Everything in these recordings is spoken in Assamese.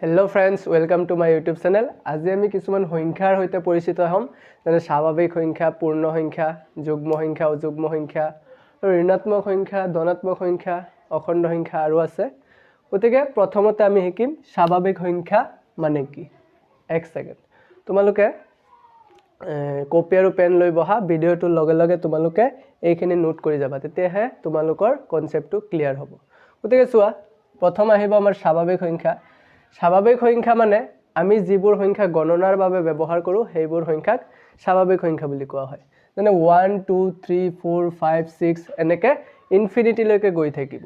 Hello friends, welcome to my YouTube channel. আজি আমি কিছুমান সংখ্যাৰ সৈতে পৰিচিত হ'ম, যেনে স্বাভাৱিক সংখ্যা, পূৰ্ণ সংখ্যা, যুগ্ম সংখ্যা, অযুগ্ম সংখ্যা, ঋণাত্মক সংখ্যা, ধনাত্মক সংখ্যা, অখণ্ড সংখ্যা আৰু আছে। গতিকে প্ৰথমতে আমি শিকিম স্বাভাৱিক সংখ্যা মানে কি। এক ছেকেণ্ড, তোমালোকে কপি আৰু পেন লৈ বহা। ভিডিঅ'টোৰ লগে লগে তোমালোকে এইখিনি নোট কৰি যাবা, তেতিয়াহে তোমালোকৰ কনচেপ্টটো ক্লিয়াৰ হ'ব। গতিকে চোৱা, প্ৰথম আহিব আমাৰ স্বাভাৱিক সংখ্যা। স্বাভাৱিক সংখ্যা মানে আমি যিবোৰ সংখ্যা গণনাৰ বাবে ব্যৱহাৰ কৰোঁ, সেইবোৰ সংখ্যাক স্বাভাৱিক সংখ্যা বুলি কোৱা হয়। যেনে 1, 2, 3, 4, 5, 6 এনেকৈ ইনফিনিটিলৈকে গৈ থাকিব।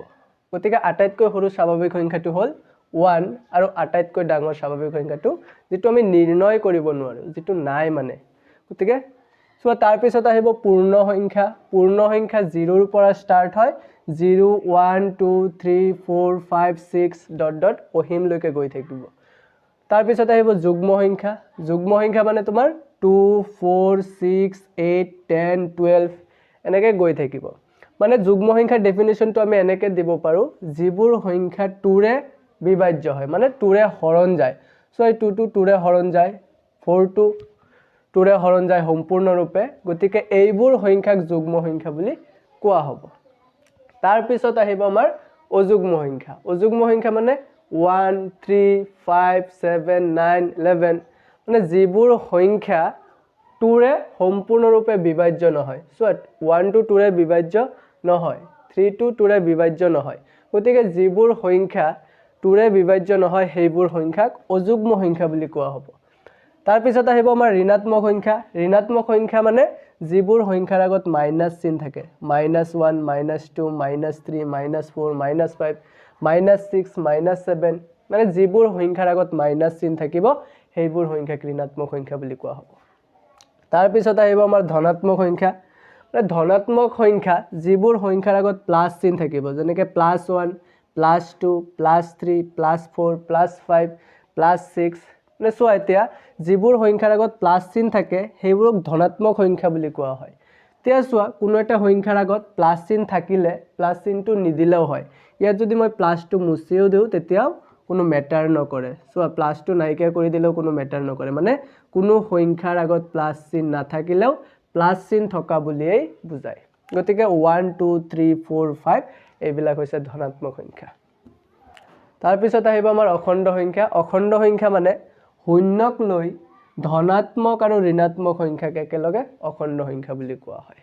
গতিকে আটাইতকৈ সৰু স্বাভাৱিক সংখ্যাটো হ'ল 1 আৰু আটাইতকৈ ডাঙৰ স্বাভাৱিক সংখ্যাটো যিটো আমি নিৰ্ণয় কৰিব নোৱাৰোঁ, যিটো নাই মানে। গতিকে চোৱা, তাৰপিছত আহিব পূৰ্ণ সংখ্যা। পূৰ্ণ সংখ্যা জিৰ'ৰ পৰা ষ্টাৰ্ট হয়, 0, 1, 2, 3, 4, 5, 6 dot dot অসীমলৈকে গৈ থাকিব। তাৰপিছত আহিব যুগ্ম সংখ্যা। যুগ্ম সংখ্যা মানে তোমাৰ 2, 4, 6, 8, 10, 12 এনেকৈ গৈ থাকিব। মানে যুগ্ম সংখ্যাৰ ডেফিনেশ্যনটো আমি এনেকৈ দিব পাৰোঁ, যিবোৰ সংখ্যা টুৰে বিভাজ্য হয়, মানে টুৰে হৰণ যায়। চ' এই টুটো টুৰে হৰণ যায়, ফ'ৰটো টুৰে হৰণ যায় সম্পূৰ্ণৰূপে। গতিকে এইবোৰ সংখ্যাক যুগ্ম সংখ্যা বুলি কোৱা হ'ব। তাৰপিছত আহিব আমাৰ অযুগ্ম সংখ্যা। অযুগ্ম সংখ্যা মানে 1, 3, 5, 7, 9, 11, মানে যিবোৰ সংখ্যা টুৰে সম্পূৰ্ণৰূপে বিভাজ্য নহয়। চোৱা, ওৱানটো টুৰে বিভাজ্য নহয়, থ্ৰীটো টুৰে বিভাজ্য নহয়। গতিকে যিবোৰ সংখ্যা টুৰে বিভাজ্য নহয়, সেইবোৰ সংখ্যাক অযুগ্ম সংখ্যা বুলি কোৱা হ'ব। তাৰপিছত আহিব আমাৰ ঋণাত্মক সংখ্যা। ঋণাত্মক সংখ্যা মানে যিবোৰ সংখ্যাৰ আগত মাইনাছ চিন থাকে, -1, -2, -3, -4, -5, -6, -7, মানে যিবোৰ সংখ্যাৰ আগত মাইনাছ চিন থাকিব, সেইবোৰ সংখ্যাক ঋণাত্মক সংখ্যা বুলি কোৱা হ'ব। তাৰপিছত আহিব আমাৰ ধনাত্মক সংখ্যা। মানে ধনাত্মক সংখ্যা যিবোৰ সংখ্যাৰ আগত প্লাছ চিন থাকিব, যেনেকৈ +1, +2, +3, +4, +5, +6। মানে চোৱা, এতিয়া যিবোৰ সংখ্যাৰ আগত প্লাছ চিন থাকে, সেইবোৰক ধনাত্মক সংখ্যা বুলি কোৱা হয়। এতিয়া চোৱা, কোনো এটা সংখ্যাৰ আগত প্লাছ চিন থাকিলে প্লাছ চিনটো নিদিলেও হয়। ইয়াত যদি মই প্লাছটো মুচিও দিওঁ, তেতিয়াও কোনো মেটাৰ নকৰে। চোৱা, প্লাছটো নাইকিয়া কৰি দিলেও কোনো মেটাৰ নকৰে। মানে কোনো সংখ্যাৰ আগত প্লাছ চিন নাথাকিলেও প্লাছ চিন থকা বুলিয়েই বুজায়। গতিকে 1, 2, 3, 4, 5 এইবিলাক হৈছে ধনাত্মক সংখ্যা। তাৰপিছত আহিব আমাৰ অখণ্ড সংখ্যা। অখণ্ড সংখ্যা মানে শূন্যক লৈ ধনাত্মক আৰু ঋণাত্মক সংখ্যাক একেলগে অখণ্ড সংখ্যা বুলি কোৱা হয়।